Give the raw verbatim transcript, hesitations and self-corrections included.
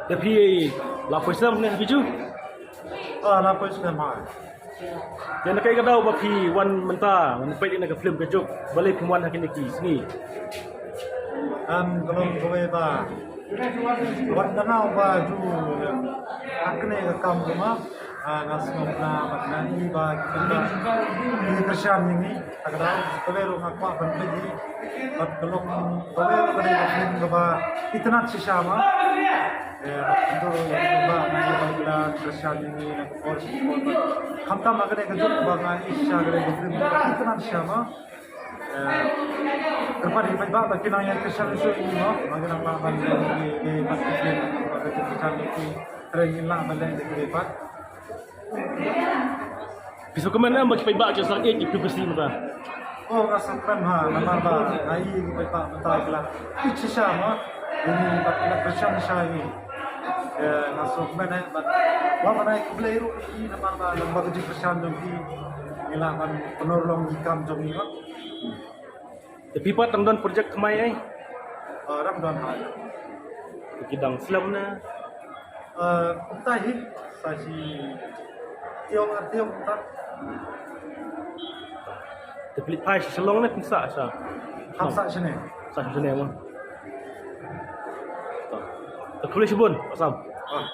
Te phi la poi slem ne phi ju? Ah, la poi slem ha. Te na kaei ka daw ba phi wan mynta, wan peit ïa ka film Ka Juk, balei phim wan ha kine ki sngi? Em, ka long kawei ba wat da nga ba ju ha kane ka kam kumba, ah, nga sngewbha bad nga i ba ki kyrshan ïa ngi. Ka dei kawei ruh nga kwah ban peit hi. Bad ka long kawei ruh ka dei ka film kaba itynnad shisha ma. Eh, bad kynduh ruh ïa ka film ba nga ïoh ban kyrshan ïa ngi na ka por sha ka por. Khamtam ma ka dei ka juk ba nga i shisha ka dei ka film kaba itynnad shisha ma. Eh, kyrpad ïa ki paidbah ba kin nang ïa kyrshan shuh ïa ngi ma. Ba kin nang lah ban ïa ngi ban kyrshan ïa ki. Ba ka juk kyrshan ïa ki. Hynrei ngin lah ban leh ïa ki paidbah. Phi sngewkmen em ba ki paidbah ki sdang ïeit ïa phi P C mynta? Oh, nga sngewkmen ha, namar ba nga i ki paidbah mynta ki la ïeit shisha ma. Ïa ngi bad ki la kyrshan shisha ïa ngi. Eh, nga sngewkmen eh bad wat ban ai khublei ruh ïa ki namar ba lem bad ka jingkyrshan jong ki ngi lah ban pynurlong ki kam jong ngi ma. Te phi pat dang don project thymmai ei? Ah, dang don ha. Te ki dang slem ne? Ah, kumta hi, sa shi taïew ar taïew kumta. Te phi leit phai sha Shillong ne phin sah sha? Hap sah shane. Sah shane mo. Te khublei shibun, Bah Sam. Ah.